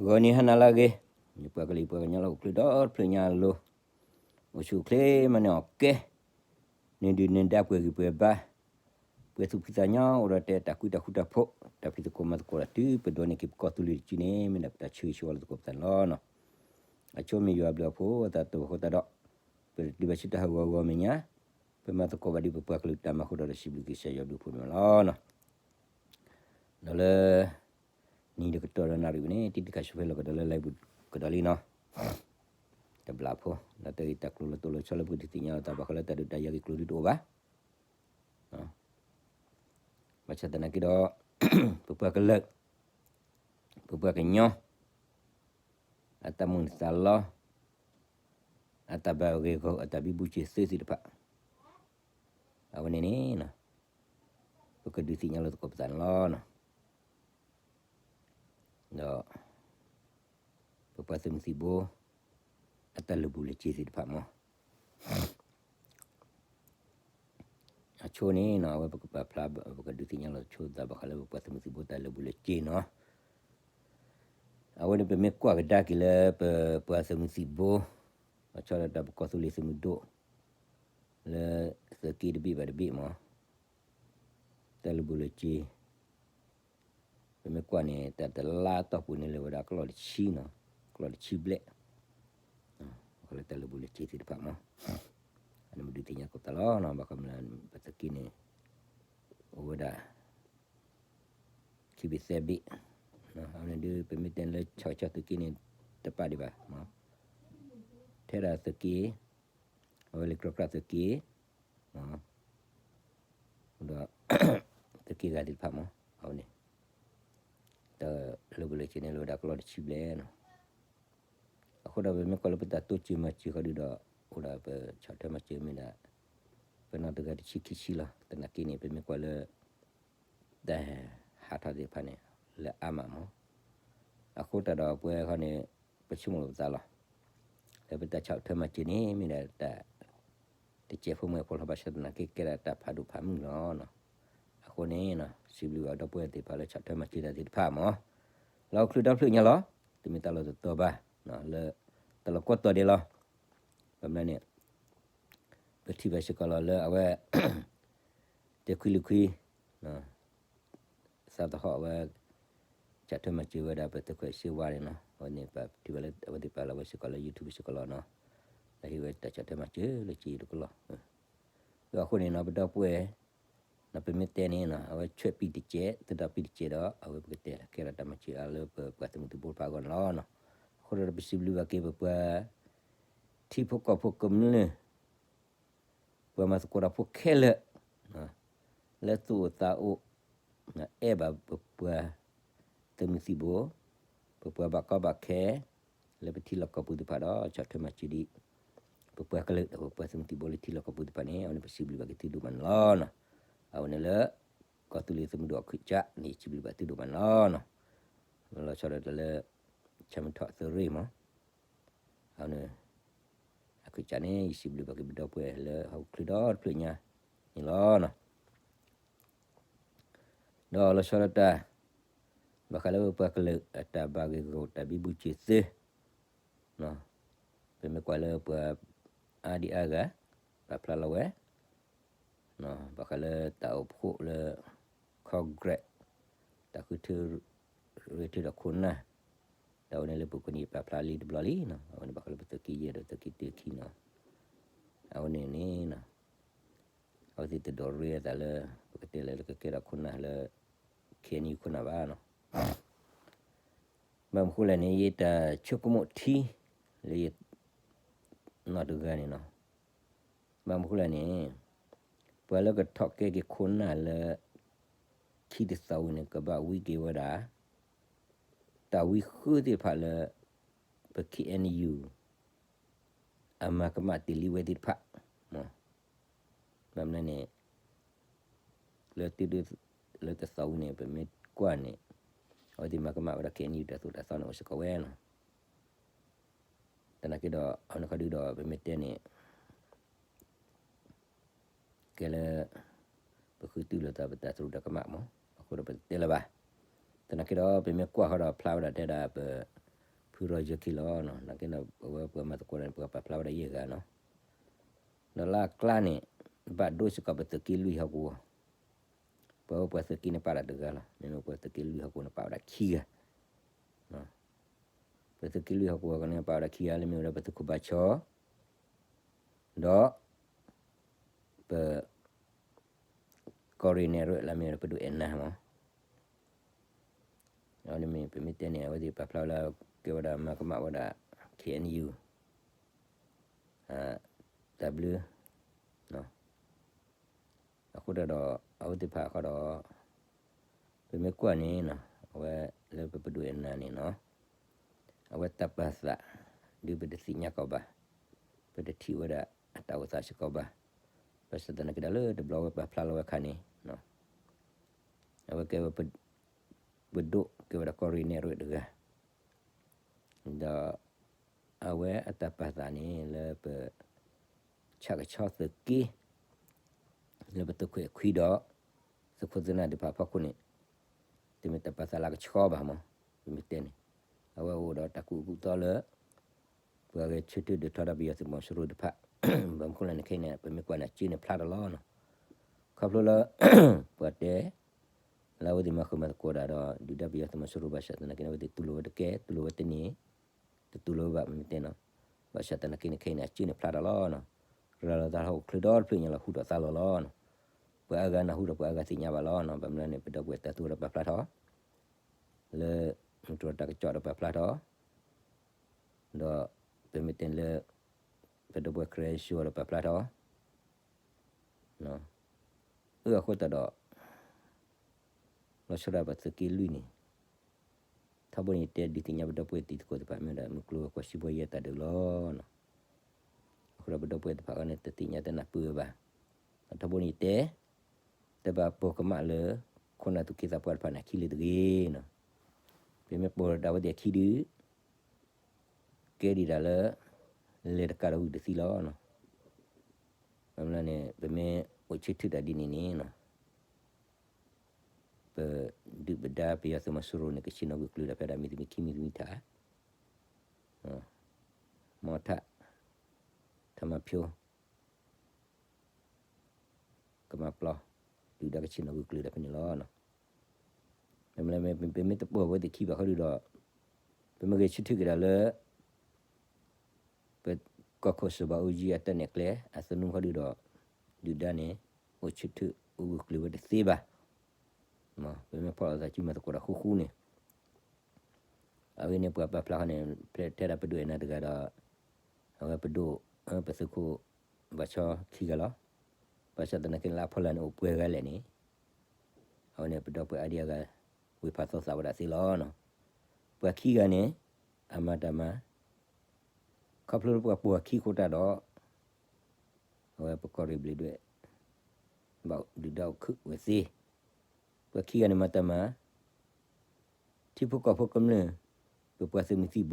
ဂီၤနံၤဟါနၤလၢအဂ့ၤ, ယပှၤကလုာ်ပှၤကညီလၢအိၣ်ချ့ဒီတဖျၢၣ်ညါအလိၤ, အိၣ်ဆူၣ်အိၣ်ချ့မၤန့ၢ်အီၣ်ကဲ, နဒုၣ်နဒါပှဲၤဂံၢ်ပှဲၤဘါ, ပှဲၤသူၣ်ဖှံသးညီအိၣ်ဒီးတဲတၢ်ကူတၢ်ဃူတၢ်ဖိး, တၢ်ဖံးသကိးမၤသကိးဒီးတုၤပဒိးန့ၢ်က့ၤပကီၢ်သူလ့ၤတစုန့ၣ် မ့ၢ်ဒၣ်ပတၢ်ဆၢဂ့ၤဆၢဝါလၢသကိးပသးန့ၣ်လီၤ. အဆိမ့ၢ်ယွၤအဘျုးအဖှိၣ်အသးတဖၣ်အဃိသတးဒီး, ပတုၤဘၣ်ဆူတၢ်ဟးဂီၤဂီၤမဲာ်ညါ, ပမၤသကိးဘၣ်ဒ်ပပှၤကလုာ်တၢ်မၤအဃိဒီး စံးဘျုးကစၢ်ယွၤအဘျုးအဖှိၣ်န့ၣ်လီၤ. ဒီးလၢ နံၤတကတီၢ်ဒီးနၣ်ရံၣ်ဝဲန့ၣ် တံၤတခါဆူၣ်ဖဲလီၤကဒီးလၢ live ပူၤကဒီးလံနီၤ, တဘျီဖိ ဒီးတၢ်ဂ့ၢ်တၢ်ကျိၤလၢသိၣ်လၢဆီလၢပကဒုးသ့ၣ်ညါလီၤသးဘၣ်ဃးလၢတၢ်ဒုးတၢ်ယၤဂ့ၢ်ကျိၤဒုးတအိၣ်ဘၣ်. ဘၣ်ဆၣ်သနာ်က့ဒီး ပပှၤကလုာ်, ပပှၤကညီ အတၢ်မုၢ်သးလီ, အတၢ်ဘၣ်ဂ့ၢ်ဂီၢ် အတၢ်ဘံဘူစ့သုသ့ၣ်တဖၣ်, အဝဲန့ၣ်န့ၣ် ပကဒုးသ့ၣ်ညါလီၤသကိးပသးန့ၣ်လီၤ. ဒီး ပပှၤသုးမုၢ်သံၣ်ဘိ အတၢ်လၢာ်ဘူၣ်လၢာ်စ့သ့ၣ်တဖၣ်မး, အဆိန့ၣ်နီၤ အဝဲပကပာ်ဖျါ ပကဒုးသ့ၣ်ညါလီၤဆိသးဘၣ်ဃးလၢပပှၤသုးမုၢ်သံၣ်ဘိတၢ်လၢာ်ဘူၣ်လၢာ်စ့နီၤ. အဝဲန့ၣ်ပမ့ၢ်ကွၢ်ကဒါက့ၤလၢပပှၤသုးမုၢ်သံၣ်ဘိ, လီၤဆီဒၣ်တၢ်ပကီၢ်သူလ့ၤသုးမုၢ်ဒိၣ် လၢသုးက့တဘ့ၣ်ဘၣ်တဘ့ၣ်မး, တၢ်လၢာ်ဘူၣ်လၢာ်စ့ ပမ့ၢ်ကွၢ်န့ၣ် တၢ်တလါတီၢ်ပူၤန့ၣ်လၢဝဲဒၣ်ကလီၢ်တဆံနီၤ, ကလီၢ်တဆံဘျဲၣ်, ဘၣ်ဃးလၢတၢ်လၢာ်ဘူၣ်လၢာ်စ့သ့ၣ်တဖၣ်မး, အန့ၣ်မ့ၢ်ဒုးသ့ၣ်ညါသကိးပသးလီၤ. ဘၣ်ဃးမနုၤပသုးက့န့ၣ် အိၣ်ဝဲဒၣ် ခံဘ့ၣ်သၢဘ့ၣ်, အန့ၣ်ဒုး ပမ့ၢ်တဲလၢဆၣ်ကဆီသုးက့န့ၣ် တပာ်ဒံးဘၣ်, ထဲဒၣ်သုးက့, အဝဲလၢကြီကြၢ်သုးက့ ဒီး သုးက့ဂၤသ့ၣ်တဖၣ်မး, အဝဲန့ၣ် တၢ်လၢာ်ဘူၣ်လၢာ်စ့န့ၣ် လၢဝဲဒၣ်ကလီၢ်တဆံဘျဲၣ်နီၤ. အဃိဒီးပမ့ၢ်ကွၢ်လၢပတၢ်တိစၢၤမၤစၢၤဃီဒုဒီး အိၣ်ဒၣ်ပဆီၣ်ထွဲမၤစၢၤမ့ၢ်ဒၣ် ပနီၢ်တဂၤတဆံခံဆံလီၤ. သနာ်က့န့ၣ် ပမ့ၢ်ကွၢ်လၢ တၢ်ဟးထီၣ်သ့ၣ်တဖၣ်န့ၣ် လၢအါမးမး, အဃိသတးဒီးပဝဲခီန့ၣ် ပဆိကမိၣ်လီၤပသးလီၤ. လၢပတၢ်ဆီၣ်ထွဲမၤစၢၤန့ၣ် မ့ၢ်ဒၣ်တၢ် တစဲးဖိမ့ၢ်ဖိလီၤ ဘၣ်ဆၣ်သနာ်က့ ကဲဒၣ်တၢ်ဖးဒိၣ်ဖးမုၢ်လီၤ. အဃိန့ၣ် စံးဘျုးဘၣ်ဒီပုၢ်ဝဲၢ်သ့ၣ်တဖၣ်လၢဆီၣ်ထွဲမၤစၢၤတၢ်သ့ၣ်တဖၣ်မး, လၢဟီၣ်ခိၣ်ချၢဒီဖျၢၣ်ညါလီၤ. တမ့ၢ်တၢ်လီၢ်တတီၤဘၣ်, လၢ တၢ်လီၢ်ကိးတီၤဒဲးလီၤ. ဘၣ်မနုၤန့ၣ် ပထံၣ်ဘၣ်စ့ၢ်ကီးလီၤလၢအဝဲ တခွံလွံၢ်ခွံ သးသဟီၣ်အဝဲ ဆီၣ်ထွဲမၤစၢၤဝဲဒၣ်ပသုးခွဲးစ့ဝါန့ၣ်နီၤ. အဝဲန့ၣ်ပထံၣ်ဘၣ်လၢအဝဲသ့ၣ်ပာ်လီၤဝဲစ့ၢ်ကီးလၢ YouTube စ့ၢ်ကီးလီၤနီၤ. လၢဟ့ၣ်ဝဲတၢ်ဆီၣ်ထွဲမၤစၢၤလၢက့တကလီၢ်. ဒီးအဃိန့ၣ်နီၤ ပဒီပုၢ်ဝဲၢ် ပမ့ၢ်တဲန့ၣ်နီၤ အဝဲဆွဲးပံတစဲး သဒီၣ်ပံတစဲးဒီး အဝဲပကတဲတၢ်ကဲထီၣ်တၢ်မၤစၢၤအါလၢပပှၤသုးမုၢ်သံၣ်ဘိတဖၣ်အဂီၢ်န့ၣ်လီၤ. အဃိဒီးပစံးဘျုးဘၣ်က့ၤပပှၤ ထံဖိကီၢ်ဖိကမျၢၢ် ပှၤမၤသကိးတၢ်ဖိခဲလၢာ် လၢသူၣ်အိၣ်သးအိၣ် အဲၣ်ဘၣ်ပပှၤသုးမုၢ်သံၣ်ဘိ, ပပှၤဘၣ်ကီဘၣ်ခဲ လၢပထံလီၢ်ကီၢ်ပူၤသ့ၣ်တဖၣ်ဒီး ဆီၣ်ထွဲမၤစၢၤဒံး ပပှၤကလုာ်ဒီးပပှၤသုးမုၢ်သံၣ်ဘိလၢထံလီၢ်ကီၢ်ပူၤသ့ၣ်တဖၣ်န့ၣ် အဝဲန့ၣ်ပစံးဘျုးဘၣ်က့ၤသုဒိၣ်မးန့ၣ်လီၤ. အဝဲန့ၣ်လၢ ကီၢ်သူလ့ၤသုးမုၢ်ဒိၣ်အခၢၣ်စးန့ၣ် ယစံးဘျုးဘၣ်သုဒိၣ်မးန့ၣ်လီၤ. လီၤဆီဒၣ်တၢ်လၢ ဆၣ်မုၢ်ထီၣ်သုးရ့ၣ်မး အဝဲန့ၣ် အခၢၣ်စးန့ၣ် ယစံးဘျုးဘၣ်က့ၤပဒီပုၢ်ဝဲၢ်လၢဟီၣ်ခိၣ်ချၢဒီတဖျၢၣ်ညါန့ၣ်လီၤ. ဒီးလီၤဆီဒၣ်တၢ် ဘၣ်ဃးလၢပပှၤကလုာ်အတၢ်ဘၣ်ဂ့ၢ်ဂီၢ်တၢ်ဘံဘူစ့သု ပမ့ၢ်ကွၢ်လၢပှၤအါဒံအါဂၤ ပာ်ဖျါလီၤဝဲ ဘၣ်ဃးလၢတၢ်အိၣ်ဖှိၣ်လၢ Congress တၢ်ဃုထၢ ရ့ထၢဒီးခိၣ်နၢ် တၢ်ဝဲန့ၣ်လၢပူၤကွံာ်န့ၣ် ပာ်ဖျါလံတဘျီလံနီၤ. အဝဲန့ၣ်ဘၣ်ဃးလၢပသုးက့ယဲၢ်ဒီးသုးက့တၢခံနီၤ. အဝဲန့ၣ်န့ၣ် အဝဲသ့ၣ်တဒိးရ့အသးလၢ ပကတဲလၢကကဲထီၣ်ခိၣ်နၢ်လၢ KNU ခိၣ်နၢ်ဘၣ်နီၤ. ဘၣ်မနုၤဃိလဲၣ်န့ၣ် ယတၢ်ဆိကမိၣ်ထံ လၢယ နီၢ်တဂၤန့ၣ်နီၤ. ဘၣ်မနုၤဃိလဲၣ်န့ၣ် ပှၤလၢကထီၣ်ကဲက့ၤခိၣ်နၢ်လၢ ခံတသီဝံၤန့ၣ် ကဘၣ်ဝံက့ၤဝဲဒၣ် တၢ်ဝံဃုသ့ၣ်တဖၣ်လၢ ပ KNU အမၤကမၣ်တ့ၢ်လံဝဲသ့ၣ်တဖၣ် ဘၣ်မနုၤန့ၣ် လၢတုၤဒၣ်လၢတသီဝံၤန့ၣ် ပမ့ၢ်ကွၢ်န့ၣ် အဝဲသ့ၣ်မၤကမၣ်ဝဲဒၣ် KNU တၢ်သိၣ်တၢ်သီန့ၣ် အိၣ်စ့ၢ်ကီးဝဲနီၤ. သနာ်က့ဒီး အဝဲန့ၣ်ခီဒုဒီး ပမ့ၢ်တဲန့ၣ် ကဲလၢ ပဃုတုၤလီၤသးပတၢ်သရူးတၢ်ကမၣ်မး အဃိဒီးပတတဲလၢၤဘၣ်. သနာ်က့ဒီး ပမ့ၢ်ကွၢ်ဃီဒီးဖျါဝဲဒၣ်တဲဒၣ် ပ သုးရီယၢခံလီၤနီၤ. နာ်က့န့ၣ် အဝဲပှၤမၤသကိးတၢ်န့ၣ် ပှၤပာ်ဖျါဝဲဒၣ်ယဲၢ်ဂၤနီၤ. ဒီးလၢအကျါန့ၣ် ဘၣ်ဒိစ့ၢ်ကီးပသုးက့လွံၢ်ဟီၣ်ကဝီၤ, ပဝဲပှၤသုးက့န့ၣ်ပာ်ဒၣ်တဂၤလီၤ. မ့မ့ၢ်ပှၤသုးက့လွံၢ်ဟီၣ်ကဝီၤန့ၣ် ပာ်ဝဲဒၣ်ခံဂၤ. ပသုးက့လွံၢ်ဟီၣ်ကဝီၤန့ၣ် ပာ်ဝဲဒၣ်ခံဂၤ လၢမ့ၢ်ဝဲဒၣ်ပသုးခိၣ်ဘါဆီ ဒီး ပ ကီၢ်ရ့ၣ်နဲၣ်ရွဲၣ် လၢမ့ၢ်ဝဲဒၣ်ပဒိၣ်အဲၣ်နၤမး. အဝဲန့ၣ်မ့ၢ်ပမ့ၢ်တဲန့ၣ် အဝဲသ့ၣ်ပာ်ဖျါဝဲလၢ ကဲဝဲဒၣ်မၤကမၣ်ဝဲဒၣ် ခ့ၣ်အဲၣ်ယူၣ် တၢ်ဘျုး အဃိတၢ်ဒီး အဝဲသ့ၣ်တဖၣ်ဃီဒီး ပမ့ၢ်ကွၢ်န့ၣ်နီၤ အဝဲလၢပပဒိၣ်အဲၣ်နၤန့ၣ်နီၤ အဝဲတၢ်ပာ်သး ဒုးပတသ့ၣ်ညါကီးဘၣ်, ပတထံၣ်ဝဲဒၣ်အတၢ်အိၣ်သးစ့ၢ်ကီးဘၣ်. ဘၣ်ဆၣ်သနာ်က့ဒီးလၢတဘျီဝဲပာ်ဖျါလီၤဝဲအခါန့ၣ် အဝဲကဲဝဲ ပဒိၣ်ကဲဝဲဒၣ်ကီၢ်ရ့ၣ်နဲၣ်ရွဲၣ်တဂၤ ဒီး အဝဲအတၢ်ပာ်သးန့ၣ် လၢပ ဆၣ်ကဆီသုးက့ လၢပသုးခိၣ်အဲၣ်ခွံဒီး သုးခိၣ်သုးနၢ်သ့ၣ်တဖၣ်အဖီခိၣ်န့ၣ် တမ့ၢ်တၢ်ပာ်သးလၢအကဆှီဘၣ်မး. ပမ့ၢ်တဲန့ၣ် အဝဲအိၣ်ဒီးတၢ်ကူၣ်အၢကူၣ်သီလၢ ပှၤဂဲၤဆၢထၢၣ်ဒုးထီဒါပယီၤသုးမီၤစိရိၤတဖၣ် ဘၣ်မနုၤဃိလဲၣ်န့ၣ် ခဲအံၤန့ၣ် ပမ့ၢ်ကွၢ်န့ၣ် အစုန့ၣ်ဖျါထီၣ်လီၤနီၤ. ခီဖျိလၢ ပှၤတဲ လၢအဝဲသ့ၣ်မၤဃုာ်မၤသကိးတၢ်ဒီး ဒုၣ်ဒါပယီၤသုးမီၤစိရိၤ ဘၣ်ဆၣ်သနာ်က့န့ၣ် အဝဲသ့ၣ်တူၢ်လိာ်ဝဲတကဲ တူၢ်လိာ်ဝဲတန့ၢ် တတူၢ်လိာ်ဝဲဘၣ် ပမ့ၢ်တဲနီၤ. ဘၣ်ဆၣ်သနာ်က့န့ၣ် ခဲအံၤန့ၣ် အစုန့ၣ်ဖျါထီၣ်လီၤနီၤ. ရၤလီၤသးထီၣ်အိၣ်ချ့ဒီတဖျၢၣ်ညါလီၤ ဟူထီၣ်သါလီၤလီၤနီၤ. ပှၤအါဂၤနၢ်ဟူဒီးပှၤအါဂၤသ့ၣ်ညါဘၣ်လီၤနီၤ. ဘၣ်မနုၤလဲၣ်န့ၣ် ပဒီပုၢ်ဝဲၢ်တၢ်သူဒီးပာ်ဖျါထီၣ် လၢ မုၢ်တြီၢ်တၢ်ကစီၣ်ဒီးပာ်ဖျါထီၣ် ဒီး ပမ့ၢ်တဲလၢ ပဒီပုၢ်ဝဲၢ်ခရံာ်ဖိဒီးပာ်ဖျါထီၣ် အဃိသတးဒီး လီၤဆီဒၣ်ပသုးက့လွံၢ်န့ၣ် ထီဘိန့ၣ်တဲဒုးသ့ၣ်ညါပဒီပုၢ်ဝဲၢ်တံၤသကိးသ့ၣ်တဖၣ် မ့ၢ်ဝဲဒၣ်မုၢ်ကျိၤဝဲၤကွာ်စံးဘှီယဲၢ်တၢ်ဒုးလီၤ. အဃိဒီးပဒီပုၢ်ဝဲၢ်တဖၣ်အံၤန့ၣ် တသ့ၣ်ညါတနၢ်ပၢၢ်ဝဲဘၣ်. ထီဘိန့ၣ်တဲ တဘၣ်ပိာ်ကမၣ်လၢ ခိၣ်နၢ်သူၣ်က့သးပှၢ်တဖၣ်န့ၣ် အခံလၢတဂ့ၤနီၤ. ပမ့ၢ်ပိာ်ဒၣ်ဝဲသ့ၣ်အခံဒုး ကဲဒံးဒၣ်လၢ လဲၤတကးဒီးဂုာ်တသ့လီၤနီၤ. ဘၣ်မနုၤလဲၣ်န့ၣ် ပမ့ၢ်အိၣ်ဆၢထၢၣ်တၢ်ဒ်န့ၣ်န့ၣ်နီၤ ပဒုၣ်ပဒါပယီၤသုးမီၤစိရိၤန့ၣ် ကဆ့ၣ်နီၤဂုာ်ကျုာ်ဒၣ်ဖဲဒၣ်မံၤတမံၤခံမံၤတမံၤတၢ် မီထၣ် ထၣ်မၤဖၠိ ကမၤပျီ ဒုၣ်ဒါကဆ့ၣ်နီၤဂုာ်ကျုာ်ဒၣ်ဖဲန့ၣ်လီၤ. မ့မ့ၢ်ပမ့ၢ်တပိာ်ဝဲသ့ၣ်ခံဘၣ်ဃီဒုးဒီး ပမ့ၢ်ဂဲၤဆၢထၢၣ်က့ၤဒၣ်လၢ ပကီၢ်ခိၣ်စီၤဘးအူကၠံအတၢ်နဲၣ်ကျဲ အသနူဃီဒုးဒီး ဒုၣ်ဒါန့ၣ် အိၣ်ဆၢထၢၣ်အိၣ်ဂုာ်ကျုာ်ဝဲတသ့ဘၣ်. ပမ့ၢ်ဖီၣ်လိာ်သးစုမၤသကိးတၢ်ဃူဃူန့ၣ် အဝဲန့ၣ်ပှၤပာ်ဖျါဃီန့ၣ် ဖဲထဲဒၣ်ပဒိၣ်အဲၣ်နၤတဂၤဒီး အဝဲပဒိၣ် ပသုးခိၣ် ဘၣ်ဆီခံဂၤလီၤ. ဘၣ်ဆၣ်သနာ်က့လၢအဖီလာ်န့ၣ်အိၣ်ပှဲၤဂၤလဲၣ်န့ၣ် အဝဲန့ၣ်ပဒီပုၢ်ဝဲၢ်အါဒံအါဂၤ ဝ့ၢ်ဖးသီသးဝဲဒၣ်သ့လီၤ. ပှၤခံဂၤန့ၣ် အမၤတၢ်မၤ ခီဖျိလၢပှၤပိာ်အခံအဃိတၢ်ဒီး အဝဲပကီၢ်ရ့ၣ်ဘျံးဒွဲၣ် ဘၣ်ဒုၣ်ဒါအိၣ်ခုၣ်ဝဲသ့ ပှၤခံဂၤန့ၣ်မၤတၢ်မၤ ထံဖိကီၢ်ဖိကမျၢၢ် ပပှၤသုးမုၢ်သံၣ်ဘိ ပ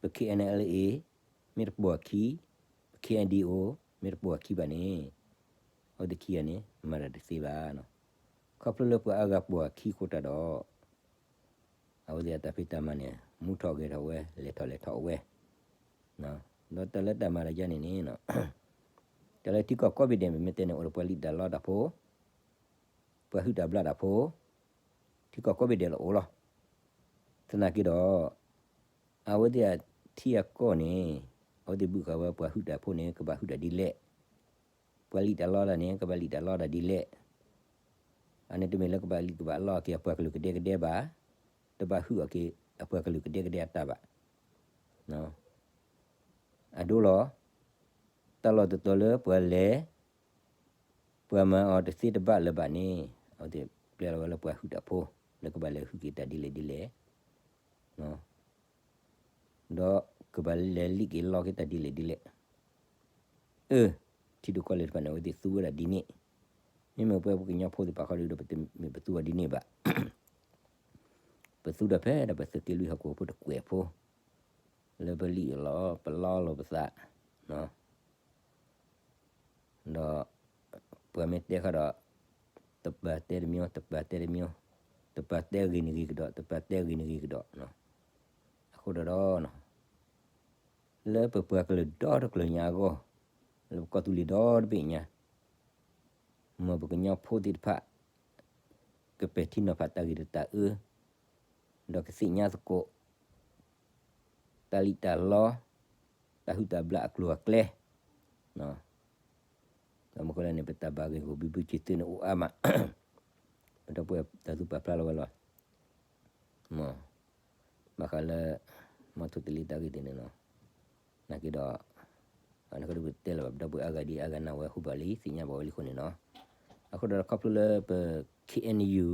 ခ့ၣ်အဲၣ်အဲၣ်လ်အ့ မ့ၢ်တပိာ်အခံ ပ ခ့ၣ်အဲၣ်ဒံၣ်အိၣ် မ့ၢ်တပိာ်အခံဘၣ်န့ၣ် အဝဲသ့ၣ်ခံဂၤန့ၣ် မၤတၢ်တသ့ဘၣ်. ခီဖျိလၢပှၤအါဂၤပိာ်အခံအဃိတၢ်ဒီး အဝဲသ့ၣ်အတၢ်ဖံးတၢ်မၤန့ၣ် မူထီၣ်ဂဲၤထီၣ်ဝဲ လဲၤထီၣ်လဲၤထီၣ်ဝဲ ဒီးတၢ်လၢတၢ်မၤတၢ်ယါန့ၣ်န့ၣ် တၢ်လၢထံကီၢ်ကိးဘ့ၣ်ဒဲး မ့မ့ၢ်တဲန့ၣ် အိၣ်ဒီးပှၤလံၣ်တၢ်လီတၢ်ဖိ ပှၤဟုၣ်တၢ်ဘျၣ်တၢ်ဖိ ထံကီၢ်ကိးဘ့ၣ်ဒဲးလီၤအိၣ်လီၤ. သနာ်က့ဒီး အဝဲသ့ၣ်အထံအကီၢ်န့ၣ် အဝဲသ့ၣ်ဘုၣ်ဃာ်ဝဲပှၤဟုၣ်တၢ်ဖိန့ၣ် ကဘၣ်ဟုၣ်တၢ်ဒ်လဲၣ်, ပှၤလံၣ်တၢ်လီတၢ်န့ၣ် ကဘၣ်လံၣ်တၢ်လီတၢ်ဒ်လဲၣ်. အန့ၣ်တမ့ၢ်လၢကဘၣ်လံၣ်ကဘၣ်လီက့ၤအပှၤကလုာ်ကဒဲကဒဲဘၣ်, တဘၣ်ဟုၣ်အီၤက့ၤအပှၤကလုာ်ကဒဲကဒဲအတၢ်ဘၣ်. အဒိလီၤ, တၢ်လီၢ်တတီၤလၢပှၤလဲၤ ပှၤမၤအီၤတသ့တဘၣ်လၢၤဘၣ်န့ၣ် အဝဲသ့ၣ်ပျဲလီၤဝဲလၢပှၤဟုၣ်တၢ်ဖိ လၢကဘၣ်လဲၤဟုၣ်က့ၤတၢ်ဒ်လဲၣ်ဒ်လဲၣ် ဒီးကဘၣ်လဲၤလံၣ်က့ၤလီက့ၤတၢ်ဒ်လဲၣ်ဒ်လဲၣ်. အၢ, ထံဒိၣ်ကီၢ်လဲၢ်တဖၣ်န့ၣ် အဝဲသ့ၣ်သူဝဲဒၣ်ဒ်န့ၣ်, မ့မ့ၢ်ပဝဲပကညီဖိသ့ၣ်တဖၣ်ဃီဒီး ပတမ့ၢ်ပသူဝဲဒ်န့ၣ်ဘၣ်. ပသူဒီးဖဲဒၣ်ပသုးက့လွံၢ်ဟီၣ်ကဝီၤဖိတကွဲးဖိ, လၢပလံၣ်လီၤ ပလီလီၤပသး ဒီး ပှၤမ့ၢ်တဲဃီဒီး တပာ်တဲတမံၤ တပာ်တဲတမံၤ, တပာ်တဲဂ့ၤန့ၣ်ဂ့ၤကဒီး တပာ်တဲဂ့ၤန့ၣ်ဂ့ၤကဒီး, အ အဃိဒီး လၢပပှၤကလုာ်ဒီတကလုာ်ညါအဂီၢ်, လၢပကီၢ်သူလ့ၤဒီတဘ့ၣ်ညါ, မ်ပကညီဖိသ့ၣ်တဖၣ် ကပဲာ်ထံနီၤဖးတၢ်ဂ့ၤဒီးတၢ်အၢ, ဒီးကသ့ၣ်ညါသကိး တၢ်လံၣ်တၢ်လီ, တၢ်ဟုၣ်တၢ်ဘျၣ်အကျိၤအကျဲ, ဒီးမ့ၢ်ဃိလဲၣ်န့ၣ် ပတၢ်ဘၣ်ဂ့ၢ်ဂီၢ်ဘုဘုစ့ၤသုးန့ၣ်အိၣ်အါမး, ပဒီပုၢ်ဝဲၢ်တၢ်သူၣ်ပာ်ဖျါလီၤဝဲလီၤ. မ် ဘၣ်ဃးလၢ မီထိၣ်တလ့တၢ်ဂ့ၢ်သ့ၣ်န့ၣ်လီၤ. နာ်က့ဒီး အန့ၣ်ကဒုးပတဲလၢၤဘၣ် ပဒီပုၢ်ဝဲၢ်အါဂၤဒ်အါဂၤနၢ်ဝဲဟူဘၣ်လံ သ့ၣ်ညါဘၣ်ဝဲလံအဃိန့ၣ်လီၤ. အဃိဒီးခီဖျိလၢပ ခ့ၣ်အဲၣ်ယူ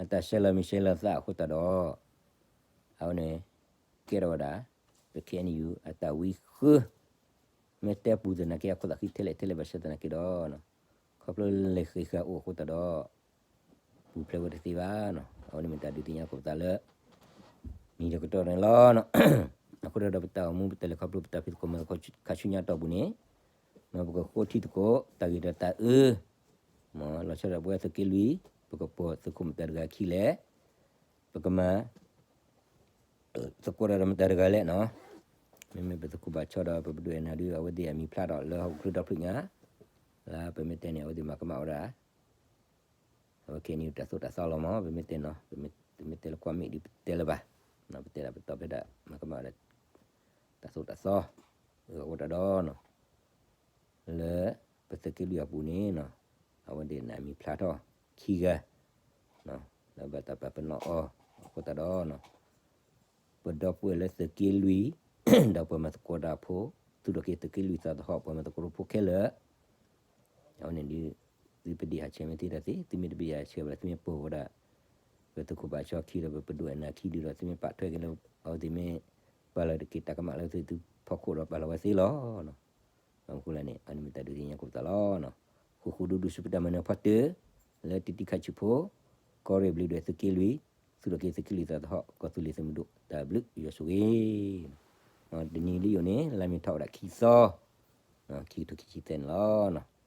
အတၢ်ရှဲလီၤမံၤရှဲလီၤသးအဃိသတးဒီး အဝဲန့ၣ် ကဲထီၣ်ဝဲဒၣ် ပ ခ့ၣ်အဲၣ်ယူ အတၢ်ဝံဃၢ မ့ၢ်တဲပူၤသနာ်က့ အခိၣ်သးဃံထဲလဲၣ်ထဲလဲၣ်ဘၣ်ဆၣ်သနာ်က့ဒီး ခီဖျိလၢလဲၤဃ့ဃာ်အိၣ်အဃိသတးဒီး ပူၤဖျဲးဝဲတသ့ဘၣ်နီၤ. အဝဲန့ၣ်မ့ၢ်တၢ်ဒုးသ့ၣ်ညါကိးပသးလၢ မံၤတကတီၢ်န့ၣ်လီၤ. အဃိဒီးပတၢ်အိၣ်မူပတဲလဲၤခီဖျိပတၢ်ဖံးသကိးမၤသကိးခါဆူညါတီၢ်ပူၤန့ၣ် မ်ပကဃိထံသကိး တၢ်ဂ့ၤဒီးတၢ်အၢ မ်လီၤဆီဒၣ်ပဝဲသုးက့လွံၢ် ပကပိာ်သုးခိၣ်မတၤတဂၤခံလဲၣ်, ပကမၤ သကိးတၢ်ဒီးမတၤတဂၤလဲၣ်နီၤ. မ့မ့ၢ်ပသုးခိၣ်ဘၣ်ဆီဒီး ပပဒိၣ်အဲၣ်နၤဒုး အဝဲသ့ၣ်အမံၤဖျါထီၣ်လၢဟီၣ်ခိၣ်ချၢဒီဖျၢၣ်ညါ, လၢပမ့ၢ်တဲန့ၣ် အဝဲသ့ၣ်မၤကမၣ်ဝဲဒၣ် အဝဲခဲအံၤန့ၣ်တၢ်သိၣ်တၢ်သီလီၤမး ပမ့ၢ်တဲနီၤ, ပမ့ၢ်တဲလၢကွၢ်မ့ၢ်ဒ်ပတဲလၢၤဘၣ်, ပတဲဒၣ်ပတီၢ်ဖဲဒၣ် မၤကမၣ်ဝဲဒၣ် တၢ်သိၣ်တၢ်သီ အဃိတၢ်ဒီးနီၤ လၢပသုးက့လွံၢ်အပူၤန့ၣ်နီၤ, အဝဲဒၣ်န့ၣ်အမံၤဖျါထီၣ်ခံဂၤ လၢဘၣ်တၢ်ပာ်ပနီၣ်အီၤ အဃိသတးဒီးနီၤ, ပဒီပုၢ်ဝဲၢ်လၢသုးက့လွံၢ် ဒီးပှၤမၤသကိးတၢ်ဖိ, သူၣ်ထီၣ်က့ၤသုးက့လွံၢ်သးသဟီၣ် ပှၤမၤသကိးတၢ်ဖိခဲလၢာ် အဝဲန့ၣ်ဒုး သုပဒ့ၣ်ဟးဆှဲးမ့ၢ်သ့တၢ်သ့, သုမ့ၢ်တဘ့ၣ်ဟးဆှဲးဘၣ် သုမ့ၢ်ပိာ်ဝဲဒၣ် ပသုးခိၣ်ဘၣ်ဆီခံဒီး ပပဒိၣ်အဲၣ်နၤခံဒုးဒီး သုမ့ၢ်ပာ်ထွဲက့ၤလၢ အဝဲသ့ၣ်မ့ၢ်ပာ်လီၤတက့ၢ်တၢ်ကမၣ်လၢသုဖီခိၣ်ဒီးပာ်လီၤဝဲသ့လီၤ. အဃိလဲၣ်န့ၣ် အန့ၣ်မ့ၢ်တၢ်ဒုးသ့ၣ်ညါကိးပသးလီၤ. ဃူဃူဒူဒူဆူပတၢ်မၤနၢၤဖီတၢၢ် လၢတံတံခါဆူၣ်ဖိ ကီၢ်ရ့ၣ်ဘျုးဒွဲၣ်သုးက့လွံၢ် သူၣ်ထီၣ်က့ၤသုးက့လွံၢ်သးသဟီၣ် ကီၢ်သူလ့ၤသုးမုၢ်ဒိၣ် တၢ်ဘျုးယွၤဆိၣ်ဂ့ၤ တနံၤလံယိာ်န့ၣ် လါမ့ၤထီၣ်ဝဲဒၣ်ခံသီ, ခံကထိခံဆံသၢန့ၣ်လီၤ.